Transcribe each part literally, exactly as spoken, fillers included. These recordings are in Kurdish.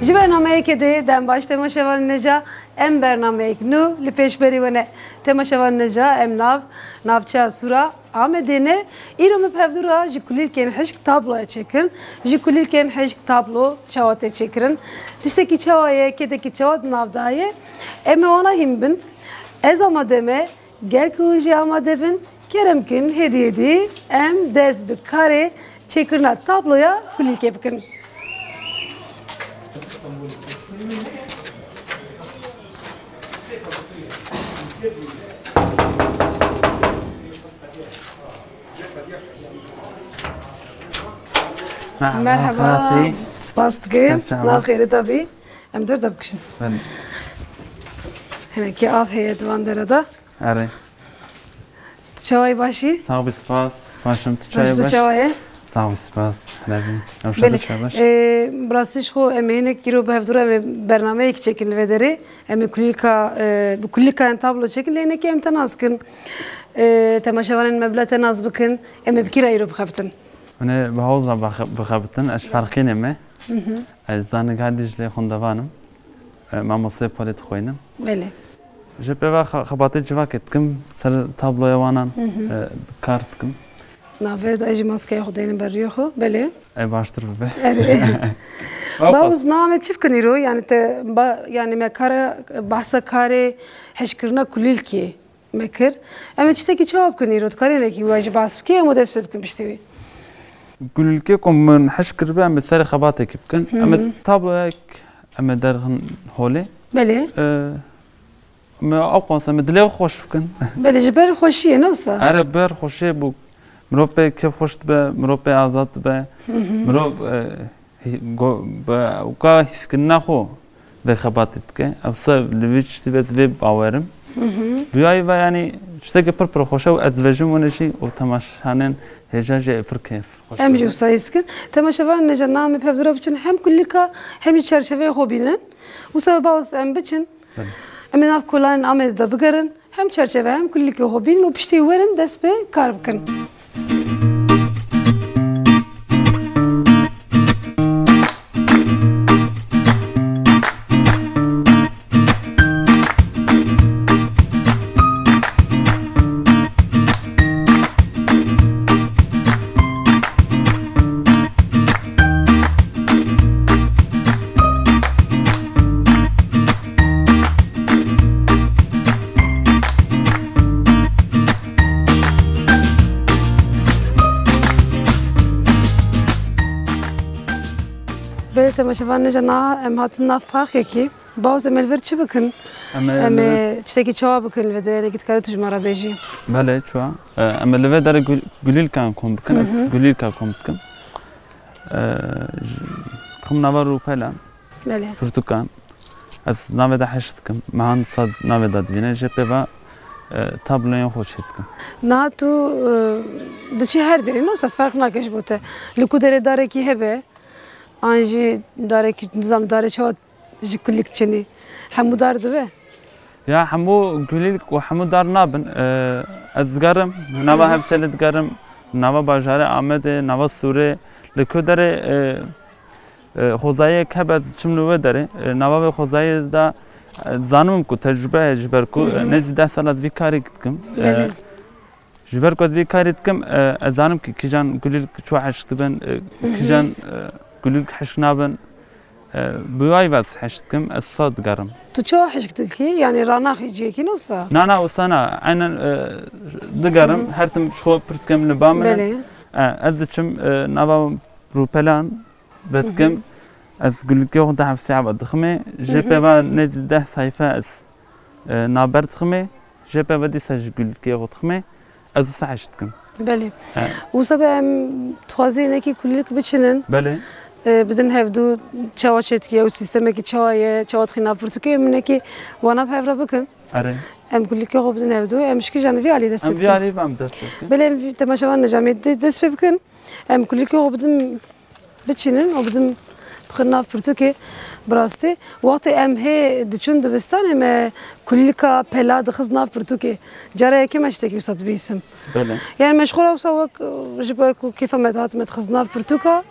Ji bernameyekê dê dem baş temaşevanên hêja, em bernameyek nû li pêşberî we ne. Temaşevanên hêja, em nav navçeya Sûra Amedê ne. Îro me bi hevdû re ji kulîlkên hişk tabloya çêkirin. Ji kulîlkên hişk tablo çawa tê çêkirin? Tiştekî çawa ye, kêtekî çawa di nav de ye? Em ê wana hîn bin. Ez amade me. Ger ku hûn jî amade bin, kerem kin hêdî hêdî em dest bi karê çêkirina tabloya kulîlkê bikin. Merhaba, merhaba, xalatî. Spas dikim. Merhaba. Nav xêrê te bî. Em dor de bikişin. Ben Hinekî av heye di van dere de. Erê. Tu çawa yî, baş î? Sax bî, spas. Baş im, tu çawa yî? Baş, tu çawa yî? Sax bî, spas. Helal bî. Ew şa Belê. Tu çawa baş? Ee, bi rastî ji xwe em ê hinek îro bi hevdû re em ê bernameyek çêkin li vê derê. Em ê kulîlka, e, bi kulîlkayên tablo çêkin, lê hinekî em te nas kin. E, temaşevanên me bila te nas bikin. Em ê bi kî re îro bixebitin? Hûn ê bi Hawza bixe-, bixebitin. Ez ji Ferqînê me. Hı hı. Ez zanîngehê Dîclê xwendevan im. E, mamosteyê polê dixwînim. Belê. Ji pê ve xe-, xebatê civakê dikim, ser tabloya wanan, Hı hı. e, kar dikim. Navê de jî maskeya xwe deynin ber rûyê xwe, belê. E, baştir bibe. Erê. Bawuz, navê çi bikin îro? Yani te ba-, yani me kara, behsa karê hişkkirina kulîlkê me kir. Em ê tiştekî çawa bikin îro? Dikarî hinekî we jî behs bikî, em ê dest pê bikin piştî wî. Kulîlkê ku min hişk kiribe, em ê serê xebatekî bikin. Hı hı. Em ê tabloyek, em ê derxin holê. Belê. E, Me ew qas em ê dilê xweş bikin. Belê, ji ber xweşiyê, ne wisa? Erê, ber xweşiyê bû. Mirov pê kêfxweş dibe, mirov pê azad dibe. Hı hı. Mirov, e, hî-, go-, bi ewka hîskirina xwe vê xebatê dike. Ew se li vî tiştî ve ez vê bawer im. Hı hı. Duyayî ve, yanî, tiştekî pir pir xweş e û ez dibêjim hûn ê jî û temaşevanên hêja jî ê pir kêf xweş Em jî dibe. Wisa hîs dikin. Temaşevanên hêja, nava me bi hevdû re biçin, hem kulîlka hem jî çerçeveyê xwe bînin. Wisa be Bawuz em biçin. Belê. Em ê nav kolanên Amedê de bigerin, hem çerçeve hem kulîlkê xwe bînin û piştî werin dest bi kar bikin. Belê, temaşevanên hêja, niha em hatin nav parkekî. Bawuz, em ê li vir çi bikin? Em ê Em li vir ê tiştekî çawa bikin li vê derê? Hinekî dikare tu ji me re bêjî. Belê, çawa. E, em ê li vê derê gul-, gulîlkan kom bikin. Hı hı. Ez gulîlka kom dikim. E, j-, dixim nava rûpelan. Belê. Pirtûkan. Ez navê de hişk dikim. Mehan wisa navê de dibîne. Jê pê ve, e, tabloyên xwe çêdikim. Niha tu, e, diçî her derê, ne wisa ferq nake ji bo te. Li ku derê darekî hebe, an jî darekî, nizam darê çawa ji kulîlk çinî. Hemû dar dibe? Ya, hemû kulîlk û hemû dar nabin. E, ez digerim, nava Hı hı. Hevsêlê digerim, nava bajarê Amedê, nava Sûrê. Li ku derê, e, e, xwezayiyek hebe ez diçim li wê derê. E, nava vê xwezayiyê de, e, zanim ku tecrube heye ji ber ku, Hı hı. e, nêzî deh sala ez vî karî dikim. E, Belê. Ji ber ku ez vê karê dikim, e, ez zanim ku kîjan gulîlk çawa hişk dibin, e, Hı hı. kîjan, e, gulîlk hişk nabin. E, bi wayî ve ez hişk dikim, ez wisa digerim. Tu çawa hişk dikî? Yanî ranaxî ciyekî, ne wisa? Na, na, wisa na. Eynen, e, digerim, Hı hı. her tim ji xwe pirs dikim li ba min e. Belê. E, ez diçim, e, nava rûpelan, Hı hı. Vedikim, ez gulîlkê xwe deh seyaba diximê, Hı hı. Jê pê ve nêzî deh sayfe ez, e, navber diximê, jê pê ve dîsa ji gulîlkê xwe diximê, ez wisa hişk dikim. Belê. He. Wisa be em dixwazî hinekî kulîlk biçinin. Belê. E, bidin hevdû çawa çêdikiye û sîstemekî çawa ye, çawa dixî nav pirtûkê, em hinekî wana bi hev re bikin. Erê. Em kulîlkê xwe bidin hevdû, em ji kîjan vî alî dest pê Em vî dikin. Alî ve em dest pê bikin. Belê em vî temaşevan nêja em ê dê-, dest pê bikin. Em kulîlkê xwe bidin biçînin û bidin bixin nav pirtûkê. Bi rastî, wextê em hê diçûn dibistanê me kulîlka pela dixist nav pirtûkê. Cara yekê me tiştekî wisa dibîsim. Belê. Yani me ji xwe re wisa wek, e, ji ber ku kêfa me dihat me dixist nav pirtûka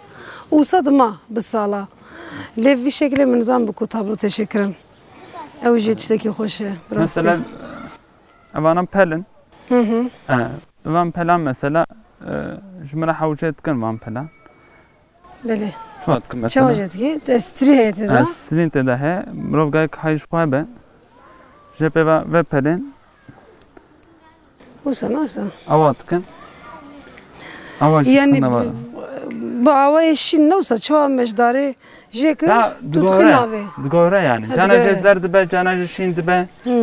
û wisa dima bi sala. Lê vî şekilê min nizam bi ku tablo tê çêkirin. Ew jî tiştekî xweş e, bi rastî. Mesela, evanan pel in. Hı hı. E, evan pelan mesela, e, ji min re hewce dikin van pelan. Belê. Çawa dikin mesela? Çawa jê dikî? Te strî heye tê de? E, strîn tê de heye. Mirov gerek hay ji xwe be. Jê pê ve, ve pelên. Wisa nasa. Awa dikin. Awa jî Yani dikin, awa. Bi, bi awayê şîn newsa çawa me ji darê jê kir, Ya, tu digore, dixin navê. Digore yani. Ha, Cana digore. Jê zer dibe, cana jê şîn dibe. Hmm.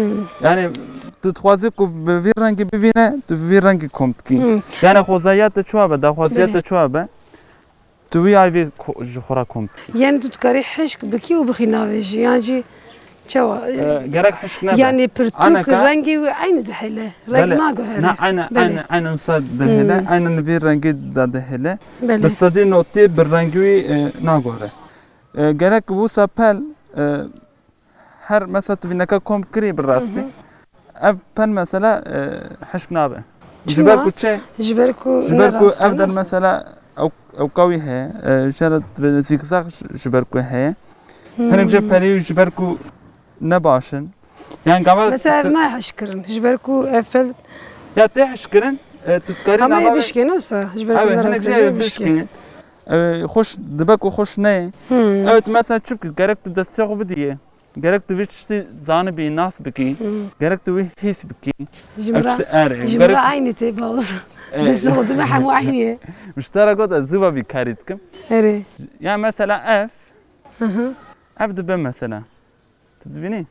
Yani tu dixwazî ku bi vî rengî bivîne, tu bi vî rengî kom dikî. Hmm. Yani xwezaya te çawa be, daxwaziya Belê. Te çawa be. Tu wî ayvê ko-, ji xwe re kom dikî. Yani tu dikarî hişk bikî û bixî navê jî. Yan jî çawa? E, gerek hişk nebe. Yani pirtûk Aneka rengê wî eynî dihêle. Reng Belê. Naguhere. Na, eyne, Belê. Eyne, eyne wisa dihêle. Hmm. Eyne li vî rengî de dihêle. Belê. Bi sedî notî bi rengî wî, e, naguhere. E, gerek wisa pel, e, Her mesela tu vîneka kom kirî bi rastî. Hı hı. Ev pel mesela, e, hişk nabe. Çima? Ji ber ku çi? Ji ber ku Ji ber ne ku rast e, ev der ne rast e. Mesela ew, ew kawî heye. E, jere divê zîgzag ji, ji ber ku heye. Hmm. Hinek jê pelî ji ber ku ne baş in. Yani gava Mesela ev nayê hişk kirin. Ji ber ku ev pel Ya tê hişk kirin, e, tu dikarî Ama nava ê bişkê ne wisa? Ji ber ku Ew ê ne hinek rast e, jê jê ê bişkê. Bişkê. Ew ê xweş, dibe ku xweş neyê. Hmm. Ew tu mesela çi bikî? Gerek tu destê xwe bidiyê. Gerek tu vî tiştî zanibî, nas bikî. Hmm. Gerek tu wî hîs bikî. Ji Ev min re, tiştî erê. Ji min Gerek re eynî tê bawz. E. Destê xwe dime hemû eynî ye. Ji te re got ez zû ve vî karî dikim. Erê. Ya mesela ev. Hı hı. Ev dibe mesela. Tu dibînî?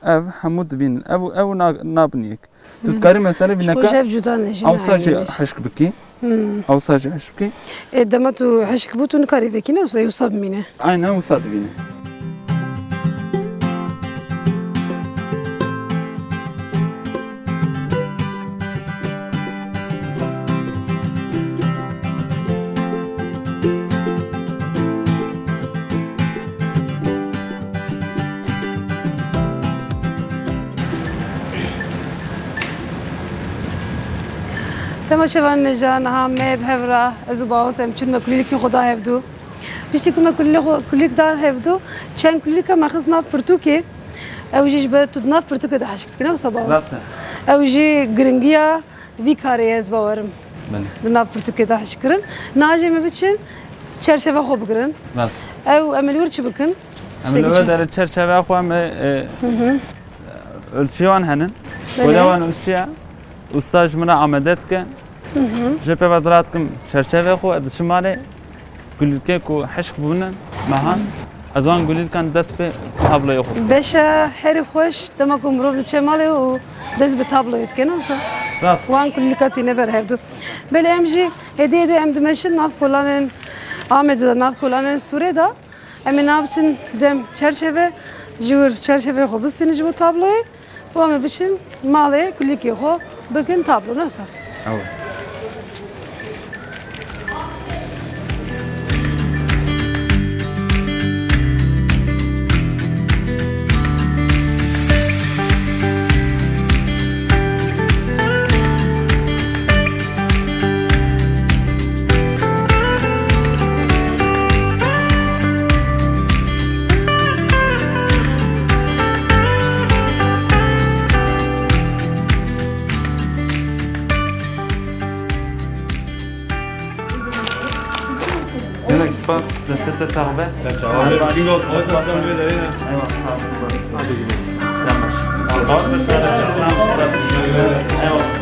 Ev hemû dibînin. Ev, ew na-, nabin yek. Tu Hmm. dikarî mesela Ji xwe vîneka jî ev cuda ne, jî ne Ewsa jî eynî ne. Hişk bikî. Hmm. Ewsa jî hişk bikî. E, dema tu hişk bû, tu nikarî vekî ne wisa, wisa bimîne. Aynen wisa dibîne. Temaşevan, nêja niha me bi hev re, ez û Bawas em çûn me kulîlkên xwe da hevdû. Piştî ku me kulîlê xwe, kulîlk da hevdû, çend kulîlka me xist nav pirtûkê. Ew jî ji ber tu di nav pirtûkê de hişk dikî, ne wisa Bawas? Rast e. Ew jî giringiya vî karê ye, ez bawerim. Belê. Di nav pirtûkê de hişk kirin. Niha jê me biçin çerçeve xwe bigirin. Rast. Ew em ê li wir çi bikin? Em Tiştekî li wir çi? Derê çerçeveya xwe em ê, e, Hı hı. ölçüyê wan henin. Belê. Kolê wan ölçüye. Usta ji min re amade dike. Hı hı. Jê pê ve dira dikim çerçevê xwe, ez diçim malê. Kulîlkê ku hişk bûne mehan, ez wan kulîlkan dest pê tabloyê xwe dikim. Beşa herî xweş dema ku mirov diçe malê û dest bi tabloyê dike, ne wisa? Rast. Wan kulîlka tîne ber hevdû. Belê em jî hêdî hêdî em dimeşin nav kolanên Amedê de, nav kolanên Sûrê de. Em ê niha biçin dem çerçeve, ji wir çerçeveyê xwe bistînin ji bo tabloyê û em ê biçin malê kulîlkê xwe bikin tablo, ne wisa? Ew. Gelek spas, destê te sax be. Eyvallah. Eyvallah. Eyvallah. Eyvallah.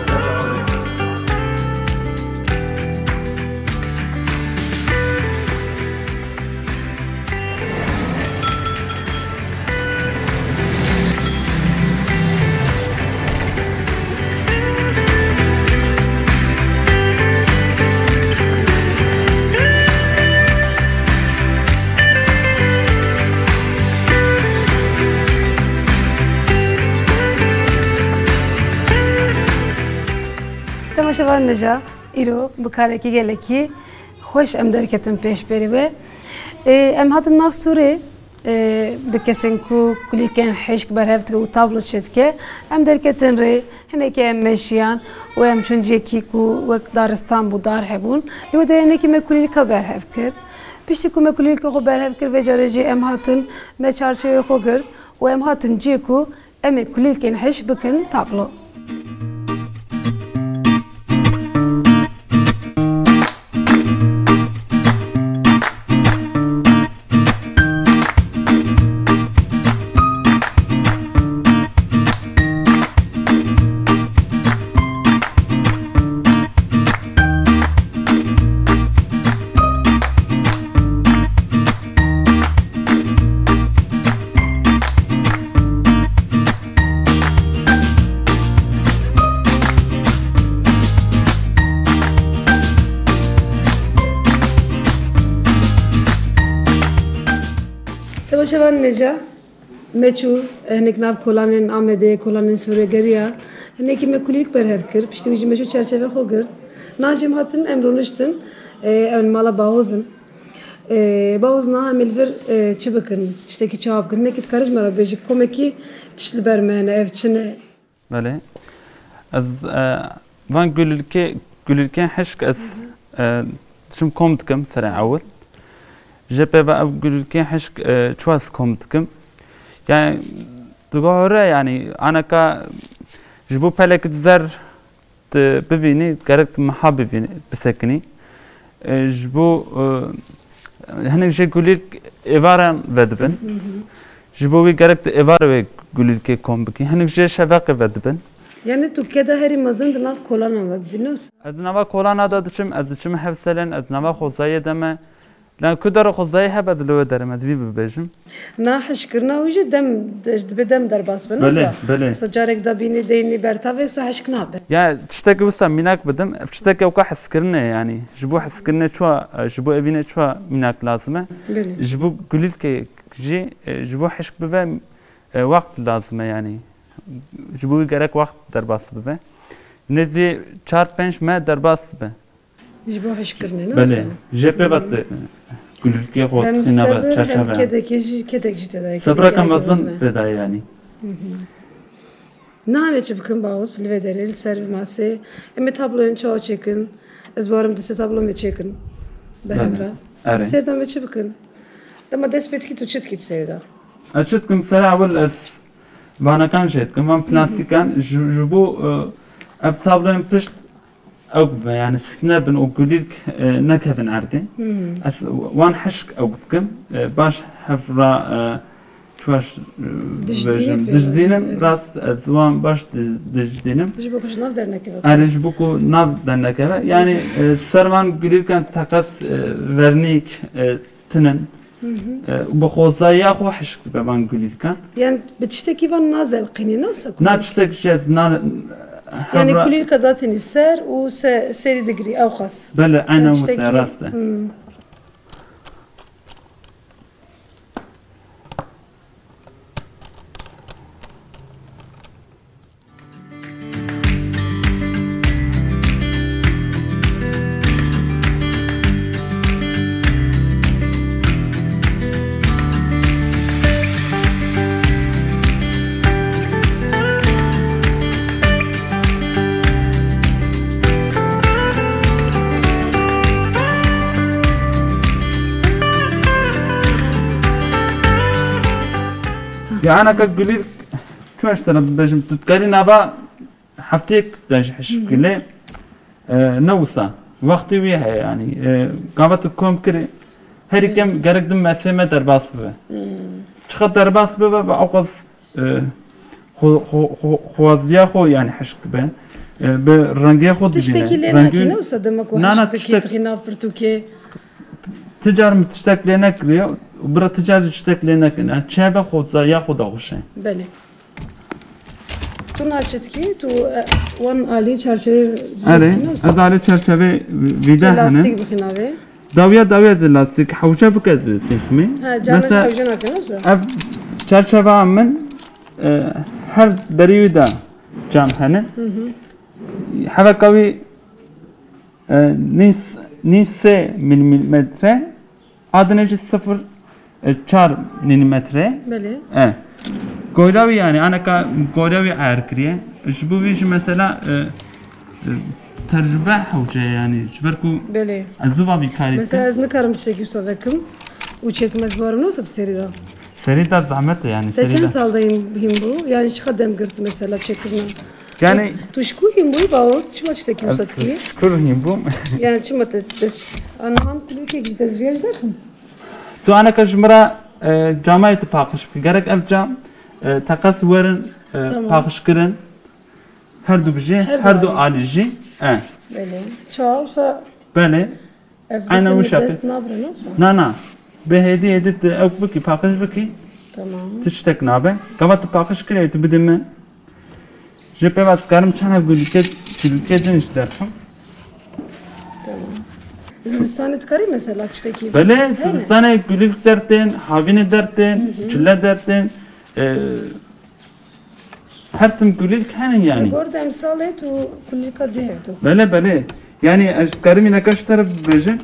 Temaşevan nêja, îro bi karekî gelekî xweş em derketin pêşberî we. Ê, em hatin nav Sûrê, ê, bi kesên ku kulîlkên hişk berhev dike û tablo çêdike, em derketin rê, hinekî em meşiyan û em çûn cihekî ku wek daristan bû, dar hebûn. Lê wê derê hinekî me kulîlka berhev kir. Piştî ku me kulîlkê xwe berhev kir, vê carê jî em hatin, me çarçevê xwe girt û em hatin cihê ku em ê kulîlkên hişk bikin tablo. Temaşevanên hêja, me çû, e, hinek nav kolanên Amedê, kolanên Sûrê geriya. Hinekî me kulîlk berhev kir, piştî wî jî me çû çerçeve xwe girt. Niha jî em hatin, em rûniştin, e, em li mala Bahoz in. E, Bahoz, niha em ê li vir, e, çi bikin? Tiştekî çawa bikin? Hinekî dikarî ji me re bêjî, komekî tişt li ber me hene, ev çi ne? Belê. Ez, e, van gulîlkê, gulîlkên hişk ez, e, diçim kom dikim serê ewil. Jê pê ve ev gulîlkên hişk, e, çawa ez kom dikim? Yani, dibahore, yani, aneka ji bo pelek di zer tu bivînî, gerek tu meha bivînî, bisekinî. E, ji bo, e, hinek jê gulîlk êvaran vedibin. Hı hı. Ji bo wî gerek tu êvarê wê gulîlkê kom bikî. Hinek jê şeveqê vedibin. Yani tu keda herî mezin di nav kolanan de didî, ne wisa? Ez di nava kolana de diçim, ez diçim hevselen, ez di nava xwezayê de me. Lan ku dera xwezayê hebe, ez li wê derê me, ez vî bibêjim. Na hişkkirina wî jî dem, dibê dem derbas be, ne wisa? Belê, belê. Wisa carek da bînî, deynî ber tavê, wisa hişk nabe. Ya tiştekî wisa mînak bidim, ev tiştekî ewka hizkirinê, yanî ji bo hizkirinê çawa, ji bo evînê çawa mînak lazim e? Belê. Ji bo gulîlkê jî, e, ji bo hişk bibe, e, wext lazim e, yanî ji bo wî gerek wext derbas bibe. Nêzî çar pênc meh derbas dibe. Ji bo hişkkirinê, ne wisa? Belê. Jê pê ve tu gulîlkê xwe dixîne ve çerçeve. Hem sebir, hem kedekê jî, kedek jî tê de ye, kedekê mezin tê de ye yanî. Hı hı. Niha em ê çi bikin Bahoz, li vê derê, li ser vê masê? Em ê tabloyên çawa çêkin? Ez bawerim du sê tablo em ê çêkin bi hemra. Erê. Sêrda em ê çi bikin? Dema dest pê dikî, tu çi dikî di serê de? Ez çi dikim, sera ewil ez vanekan jê dikim, van plastikan, ji, ji bo, e, ev tabloyên pişt ew bibe, yani stîne bin û gulîlk, e, nekevin erdê. Hmm. Ez wan hişk ew dikim, e, baş hev ra, e, çawa, e, dijdînim, rast, ez wan baş di-, dijdînim. Ji bo ku ji nav dernekeve. Erê, ji bo ku nav dernekeve. Yani, e, ser van gulîlkan teqez, e, vernîk, e, tinin. Hı hı. E, bi xwezayiya xwe hişk dibe van gulîlkan. Yani bi tiştekî van nazelqînî, ne wisa kulîlk? Na tiştek jê na. Yani hevra kulîlka zatinî ser û se-, serî digirî, ewqas. Belê, aynen wisa, rast e. Hmm. Ya anaka gulî çawa ji te re bibêjim, tu dikarî nava heftêyek de jî hişk bikî lê, e, ne wisa. Wextê wî heye, yanî, e, gava tu kom kirî, herî kêm gerek du meh sê meh derbas bibe. Çiqas derbas bibe, bi ewqas, e, xwe-, xwe-, xwe-, xweziya xwe, yanî, hişk dibe. E, bi rengê xwe dibîne. Tiştekî lê nakî, ne wisa dema ku hişk dikî, tixî nav pirtûkê. Ti car min tiştek lê nekiriye, bira ti car jî tiştek lê nekin. Yani çêbe xweziya xwe daxuşe. Belê. Tu niha çi dikî? Tu, e, wan alî çarçevê jî dikî, ne wisa? Erê, ez alî çarçevê vî de hene. Lastîk bixînavê. Dawiya, dawiya de lastîk hewce bike de têxmê. Ha, camê hewce nake, ne wisa? Ev çarçeva min, e, her derî wî de cam hene. Hı hı. Heveka wî, e, nîv, nîv sê milimetre. Adine jî sifir, e, çar nîmetre. Belê. E. Goyra wî, yani, aneka goyra wî ayar kiriye. Ji bo vî jî mesela, e, e, Tecrube hewce ye yanî. Ji ber ku Belê. ez zû va vî karî Mesela dikim. ez nikarim tiştekî wisa vekim û çekmez barim ne wisa di serî de. Serî de zehmet e yanî, Te serî çend de. sal de hîn, hîn bû? Yani çiqa dem girt mesela çêkirina? Yani Tu ji ku hîn bûyî bawoz? Çima tiştekî wisa dikî? Şükür hîn bûm. Yani çima te dest, anhan kulîlkekî destviya ji derxim? Tu aneka ji min re, e, camayê tu paqij bikî. Gerek ev cam, e, teqez werin, e, Tamam. paqij kirin. Her du bijê, Her du her du alî. alî jî. E. Belê. Çawa wisa Belê. Ev Aynen destê wisa min şekil. dest nabire, ne wisa? Na, na. Bi hêdî hêdî tu ew bikî, paqij bikî. Tamam. Tiştek nabe. Gava tu paqij kirê, tu bidî min. Jê pê ve ez karim çend hev gulîlkê, gulîlkê din ji derxim. Tamam. Zivistanê dikarî mesela tiştekî? Belê, Hene. zivistanê gulîlk dertên, havînê dertên, Hı hı. çile dertên, e, her tim gulîlk henin Li yani. gor demsalê tu kulîlka dê hevdu. Belê, belê. Yani ez karim îne kaç taraf bêjim.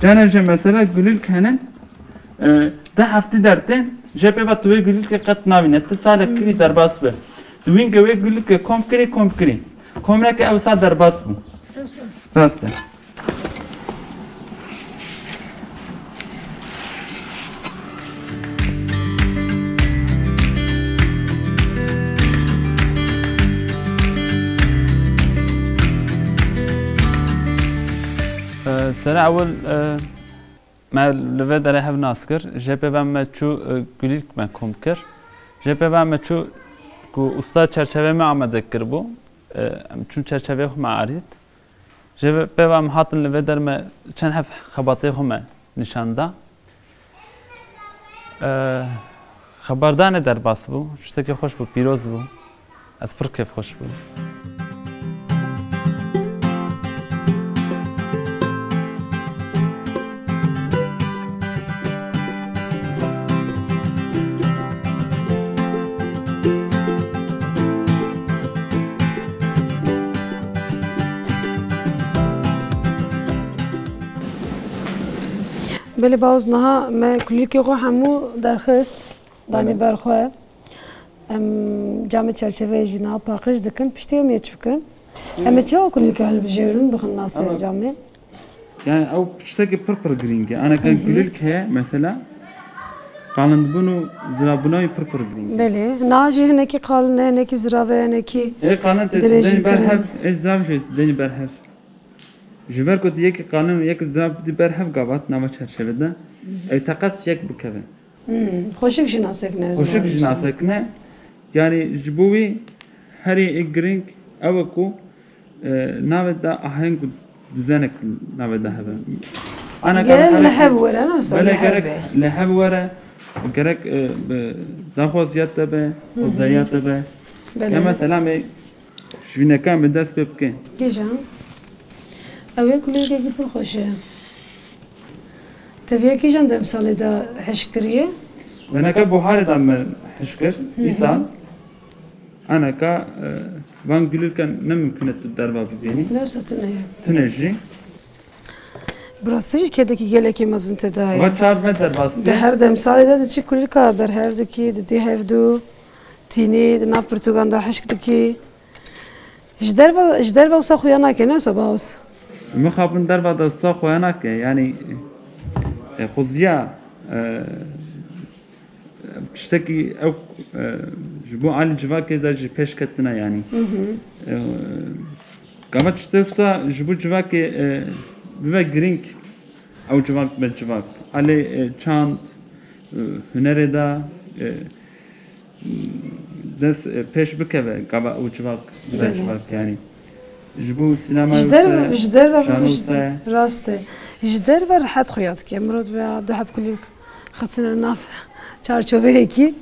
Cana jê mesela gulîlk henin, e, deh heftî dertên, jê pê ve tu wê gulîlkê qet navîne. Tu salek Hmm. kirî derbas be. Tu wînke wê gulîlkê kom kirî, kom kirî. Kom neke ew sal derbas bû. Ew sal. Rast e. E, sere ewil, e, me li vê derê hev nas kir. Jê pê ve me çû, e, gulîlk me kom kir. Jê pê ve me çû ku usta çerçevê me amade kiribû. E, em çûn çerçevê xwe me arît. Jê pê ve em hatin li vê der me çend hev xebatê xwe me nîşan da. E, xeberdanê derbas bû, tiştekî xweş bû, pîroz bû. Ez pir kêfxweş bûm. Belê bawoz, niha me kulîlkê xwe hemû derxist, danî Belê. ber xwe. Em camê çerçeveyê jî niha paqij dikin, piştî em yê çi bikin? Em ê çawa kulîlka hilbijêrin, bixin nasê Ama camê? Yani ew tiştekî pir pir girîng e. Aneka Hı hı. gulîlk heye mesela, qalindbûn û zirabûna wî pir pir girîng e. Belê. Niha jî hinekî qalin e, hinekî zirav e, hinekî Ê qalin tê dirêj denî ber dikirin. hev, ê zirav jî denî ber hev. Ji ber ku tu yekî qalin û yek zirav dî ber hev gavat nava çerçeve de, Hı hı. ew teqez yek bikeve. Hmm, xweşik jî nasekine, ez Xweşik barim jî wisa. nasekine. Yani ji bo wî herî ê girîng ew e ku, e, navê de aheng û dizenek navê de hebe. Ana Gel kana li hev were, ne wisa Belê li hev gerek be. li hev were, gerek, e, bi daxwaziya te be, Hı hı. xwezaya te be. Belê. Ya mesela me Ji vîneka em ê dest pê bikin. Kîjan? Ew ê kulîlkekî pir xweş e. Te vê kîjan demsalê de hişk kiriye? Veneka buharê de me hişk kir, Hı hı. îsal. Aneka, e, van gulîlken ne mimkun e tu derva bibînî. Ne wisa tune ye. Tune jî. Bi rastî jî kedekî gelekî mezin te daye. Va çar me derbas Di bike. her demsalê de diçî kulîlka berhev dikî, didî hevdû, tînî, di nav pirtûkan de hişk dikî. Ji derve, ji derve wisa xuya nake, ne wisa bawoz? Mixabin derva de wisa xuya nake, yanî, e, xuziya, e, tiştekî ew, e, ji bo alî civakê de jî pêş ketine, yanî. Hı hı. E, gava tiştek wisa ji bo civakê, e, bibe girîng, ew civak be civak. Alê, e, çand, e, hunerê de, e, dest, e, pêş bikeve, gava ew civak, Belê. civak, yanî. Ji bo sînema Ji derve, wisa, ji derve şano bû, wisa. rast e. Ji derve rehet xuya dike. Mirov bi du heb kulîlk xistine nav çarçoveyekî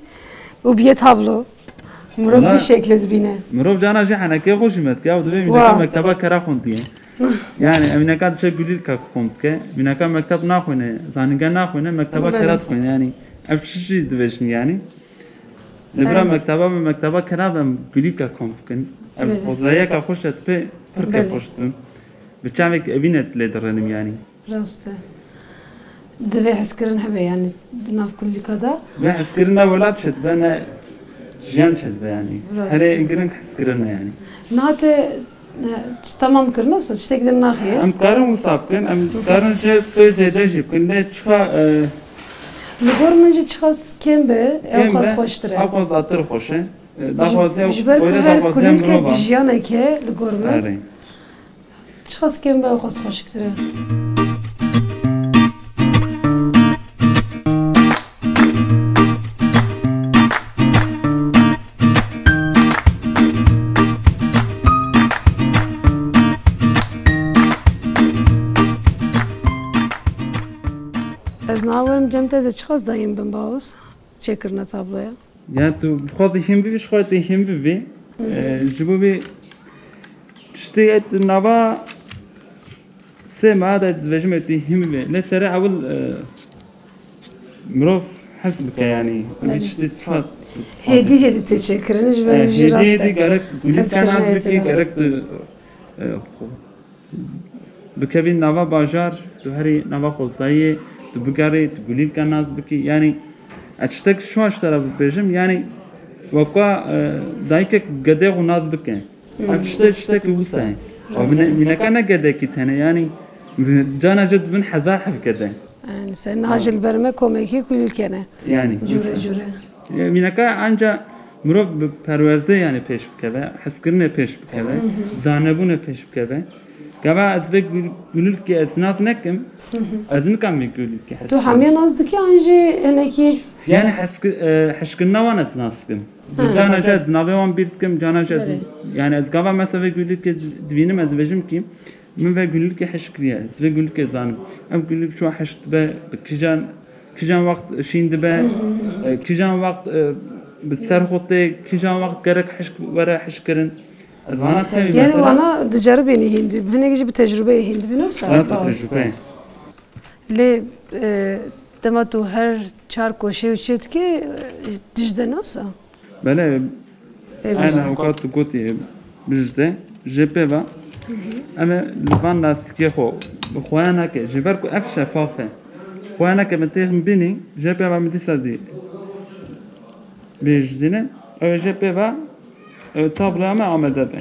û bîye tablo. Mirov Wala, vî şeklê dibîne. Mirov cana jî henekê xwe jî me dike. Ew divê Wa. mînaka mekteba kera xwindiye. Yani, ev mînaka diçe gulîlka kom dike. Mînaka mekteb naxwîne, zanînge naxwîne, mekteba Belê. kera dixwîne. Yani, ev çi jî dibêjin yani. Li vira Evet. mekteba me, mekteba kera be em gulîka kom bikin. Ev Belê. xwezayeka xweş e, pê pir Belê. kêfxweş dibim. Bi çavek evîne lê dirênim yanî. Rast e. Divê hezkirin hebe yanî di nav kulîka de. Ne hezkirin ne welat çêdibe ne jiyan çêdibe yanî. Rast Herê e. girin hezkirin e yanî. Niha te E, Temam kirin, wisa tiştek din naxiye. Em karin wisa bikin, em karin jê pê zêde jî bikin. Lê çiqa, e, Li gor min jî çiqas kêm be, ew kêm qas be, xweştir e. Ew qas zatir xweş e. E, Ji, daxwaziya ji ber ku böyle her daxwaziya kulîlkek mirov e. Jiyanek e li gor min. Erê. Çiqas kêm be, ew qas xweşiktir e. Ez nawerim cem te, ez ê çiqas dayîn bim, Bawuz? Çêkirina tabloya. Yani tu bi xwe zî hîn bibî, ji xwe tê hîn bibî. Hı hı. Ee, ji bo vê tiştê et nava sê meha de dibêjim et hîn bibî. Lê sere ewil, e, mirov hes bike yani. Belê. Vî tiştê çuha. Hêdî hêdî tê çêkirin, ji ber Ee, vê jî hêdî rast hêdî e. Gerek gulîka nas bikî, gerek tu, e, xwe bikevî nava bajar, tu herî nava xwezayiyê, tu bigerî, tu gulîlka nas bikî. Yanî, ez tiştek şuwa ji te re bibêjim, yanî, weka, e, dayikek gedê xwe nas bike. Hmm. Ev tiştek, tiştekî wisa ye. Rast. Mîne-, mîneka ne gedekî tenê, yanî, cana ce dibin hezar heb gede. Yani, sen niha jî li ber me komekî kulîlke ne. Yani, cûre cûre. E, mîneka anca mirov bi perwerde, yani, pêş bikeve, hezkirinê pêş bikeve, hı hı, zanebûnê pêş bikeve. Gava ez vê gul-, gulîlkê ez nas nekim, hı hı, ez nikam vê gulîlkê hez bikim. Tu hemiya nas dikî an jî hinekî? Yani, hezki-, e, hişkirina wan ez nas dikim. Hı. Cana jî ez navê wan bîr dikim, cana jî ez, belê, yani, ez gava mesela vê gulîlkê di-, dibînim, ez dibêjim kî, Min vê gulîlkê hişk kiriye, ez vê gulîlkê zanim. Ev gulîlk çawa hişk dibe, bi kîjan, kîjan wext şîn dibe, e, kîjan wext, e, bi ser xwe tê, kîjan wext gerek hişk were hişk kirin. Ez vana tevî. Yani mesela wana diceribînî hîn dibî, hinek jî bi tecrûbeyê hîn dibî, ne wisa? Rast e, tecrûbe. Lê, e, dema tu her çar koşê û çê dikî, e, dijde, ne wisa? Belê, eyne weka tu gotî, bijde, jê pê ve, em ê li van lastikê xwe bi xweya neke, ji ber ku ev şefaf e. Xweya neke, min têxin bînî, jê pê ve min dîsa dî bêjidîne, ew ê jê pê ve, ew tabloya me amade be.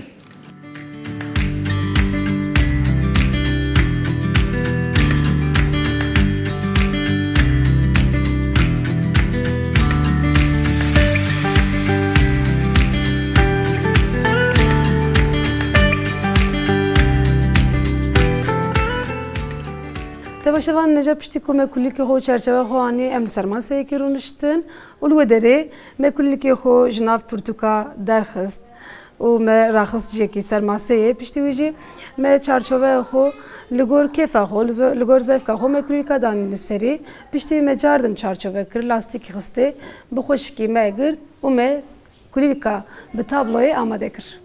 Temaşevan, neca piştî ku me kulîlkê xwe û çerçewe xwe anî, em li ser maseyekê rûniştin û li wê derê me kulîlkê xwe ji nav pirtûka derxist. û me raxist cihekî ser maseyê. Piştî wî jî me çarçoveya xwe li gor kêfa xwe, li zo-, li gor zevka xwe me kulîlka danî li serî. Piştî wî me cardin çarçove kir, lastîk xistê, bi xweşikî me girt û me kulîlka bi tabloyê amade kir.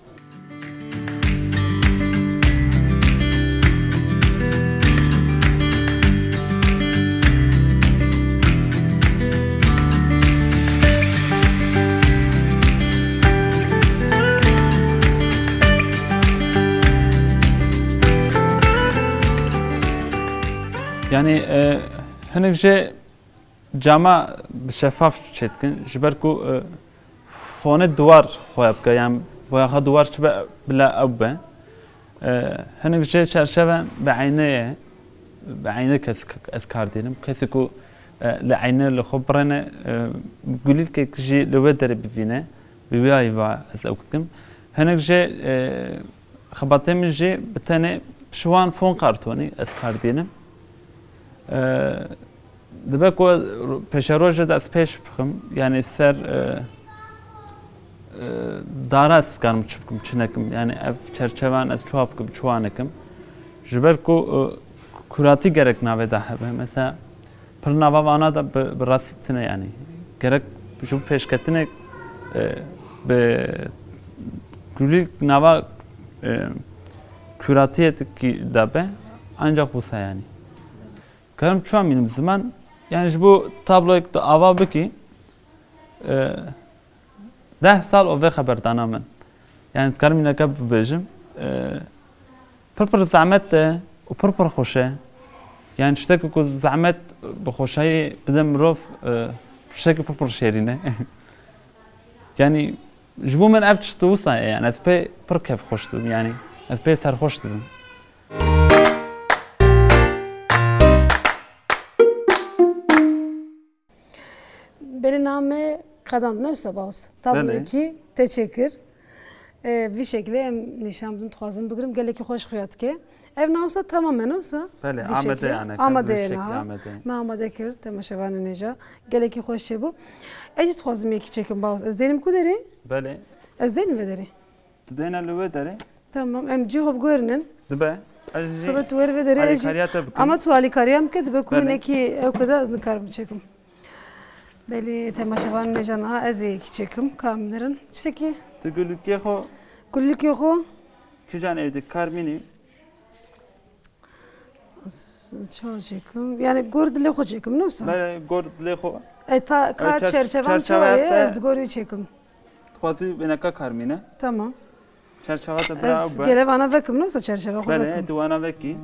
Yanî, e, hinek jê cama bi şefaf çêdikin, ji ber ku, e, fonê duwar hoya bike, yan boyaxa duwar çi be, bila ew be. E, hinek jê çerçeve bi eynê ye, bi eynê kes ez kar dînim. Kesê ku, e, li eynê li xwe birêne, e, gulîlkek jî li wê derê bibîne, bi wî ayî va ez ew dikim. Hinek jê, e, xebatê min jî bi tenê ji wan fon kartonî ez kar dînim. E, Dibe ku pêşerojê de ez pêş bixim, yanî ser, e, e, dara ez karim çi bikim, çi nekim. Yanî ev çerçevan ez çawa bikim, çawa nekim. Ji ber ku, e, kuratî gerek navê de hebe. Mesela pir nava vana de bi, bi rastî tune yanî. Gerek ji bo pêşketinê, e, bi kulîlk nava, e, kuratiyekî de be, ancak wisa yanî. Karim çawa mînim ziman? Yani ji bo tabloyek tu ava bikî, e, deh sal o vê xeberdana min. Yani dikarim mîneke bibêjim, e, pir pir zehmet e û pir pir xweş e. Yani tiştekî ku zehmet bi xweşayî bide mirov, e, tiştekî pir pir şêrîn e. Yani Ji bo min ev tişt wisa ye, yani ez pê pir kêfxweş dibim, yani Ez pê serxweş dibim. Belê, name qedand, ne wisa Baws? Belê. Tablokî te çêkir. E, vî şekilê em nîşan bidin, dixwazim bigirim. Gelekî xweş xuya dike. Ev na wisa temamen wisa? Belê, vî amade şekilê. Yani, amade ye, vî şekilê niha. Amade. Me amade kir, temaşevanên hêja. Gelekî xweş çêbû. Ez jî dixwazim yekî çêkim Baws. Ez dênim ku derê? Belê. Ez dênim vê derê. Tu dêne li wê derê? Tamam, em cî xwe biguherînin. Dibe. Ez jî Sobe tu wer vê derê, ez jî alîkariya te bikim. Ama tu alîkariya min ke, dibe ku Belê. Hinekî ew keda ez nikarim çêkim. Belê, temaşevanên hêja, niha ez ê yekî çêkim. Ka em nerin. Tiştekî? Tu gulûkê xwe Gulûkê xwe? Kîjan êdî kar mînî? Ez çawa çêkim? Yani gor dilê xwe çêkim, ne wisa? Belê, gor dilê xwe. E, ta, ka Ew çer-, çerçevan çerçeve çawa ye, te ez gor wî çêkim. Dixwazî wêneka kar mîne. Tamam. Çerçeva te bira Ez ew be. Gere vana vekim, ne wisa çerçeva xwe Belê, vekim. Tu wana vekî.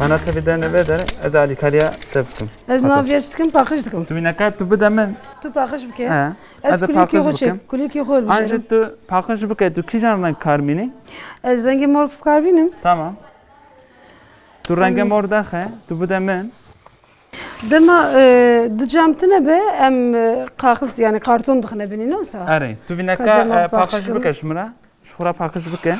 Bana tabi dene ve de ez alîkariya te bikim. Ez niha vêç dikim, paqij dikim. Tu wîneka tu bide min. Tu paqij bike. He. Ez Ez ê kulîlkê paqij xwe çêk, bikim. Kulîlkê xwe An bişêrim. Jî tu paqij bike, tu kîjan reng kar mînî? Ez rengê mor kar bînim. Tamam. Tu rengê Em. mor daxe, tu bide min. Dema, e, du cam tine be, em, e, kaxist, yani karton dixine binî, ne wisa? Erê, tu vîneka, Ka cama e, paqij paqij bike ji min re. Ji xwe re paqij bike. Ya.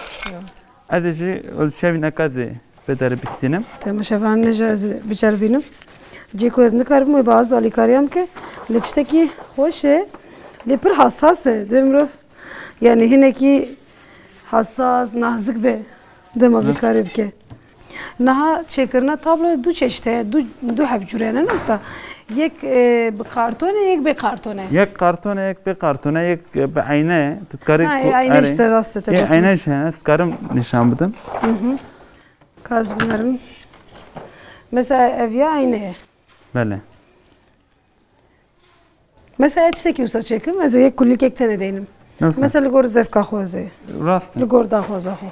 Ez ê jî ölçeya vîneka zê vê derê bistînim. Temaşevanê jî ez biceribînim. Cê ku ez nikarim wê baz alîkariya min ke. Lê tiştekî xweş e. Lê pir hassas e. Dê mirov, yani hinekî hassas, nazik be. Dema Hı. vî karê bike. Niha çêkirina tabloyê du çeşit heye, du, du heb cure ne, ne wisa? Yek, e, bi karton e, yek bê karton e. Yek karton e, yek bê karton e, yek, e, bi eyne ye. Tu dikarî Ha, ku-, e, eyne erê. Işte, rast e, Yê, tebrik eyne ederim. Ji hene, ez dikarim nîşan bidim. Hı hı. Ka ez binerim. Mesela ev ya eyne ye. Belê. Mesela ez tiştekî wisa çêkim, ez ê yek kulîlkek tenê deynim. Nasıl? Mesela li gor zevka xwe ez ê. Rast e. Li gor daxwaza xwe.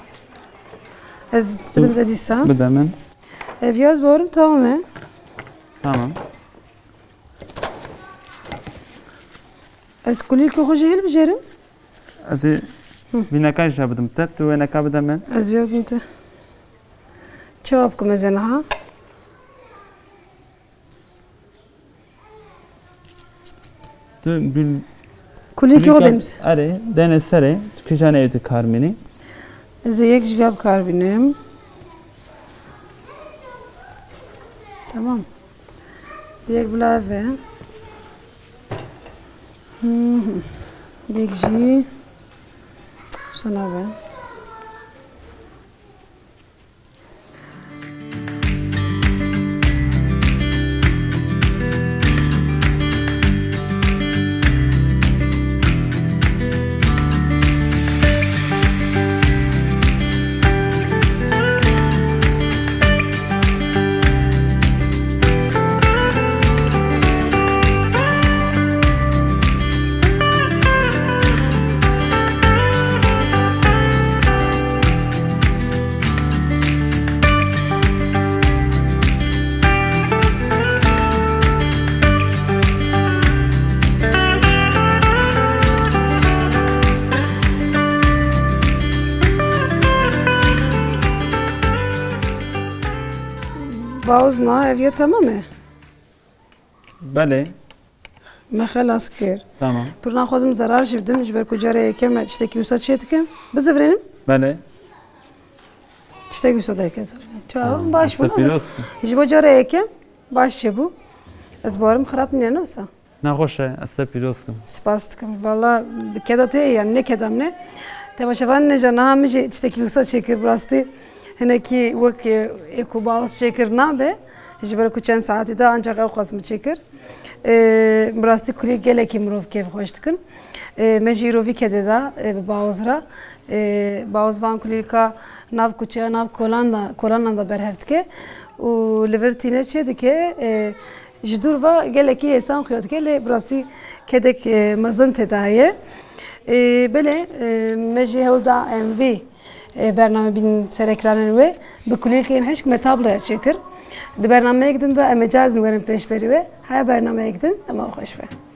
Ez bidim te dîsa. Bide min. Ev ya ez bawerim tamam e. Tamam. Ez kulîlkê xwe jî hilbijêrim. Ez ê Hı. vîneka jî bidim te, tu wêneka bide min. Ez vê bidim te. Çawa bikim ez ê niha? Tu gul-, Kulîlkê xwe kulîlka denim. Erê, dene serê, tu kîjan êdî kar mînî? Ez ê yek ji vîya bi kar bînim. Tamam. Yek bila ev e. Hı hı. Yek jî sana be. Bawz na, ev ya tamam e? Belê. Me xelas kir. Tamam. Pir naxwazim zerar jî bidim, ji ber ku cara yekem me tiştekî wisa çê dikim. Bizivirînim? Belê. Tiştekî wisa derket. Tamam, baş bû. Pîroz. Ji bo cara yekem baş çêbû. Ez bawerim xirab nîne, ne wisa? Nexweş e, ez te pîroz kim. Spas dikim. Valla bi keda te ye, yani ne keda min e. Temaşevanên hêja, niha min jî tiştekî wisa çêkir, bi rastî hinekî wek, e, ê ku Bawz çêkir nabe. Ji ber ku çend saetî de ancak ew qas min çêkir. E, bi rastî kulî gelekî mirov kêfxweş dikin. E, me jî îro vî kedê de, e, bi Baoz re. E, Baoz van kulîlka nav kuçeya, nav kolan da, kolanan da berhev dike û li vir tîne çê dike. E, ji dûr ve gelekî hêsan xuya dike, lê bi rastî kedek, e, mezin tê de heye. E, belê, e, me jî hewl da em vî, e, bername bînin serekiranin wê. Bi kulîlkên hişk me tabloya çêkir. Di bernameyek din de em ê car zî werin pêşberî wê. Heya bernameyek din, dema we xweş be.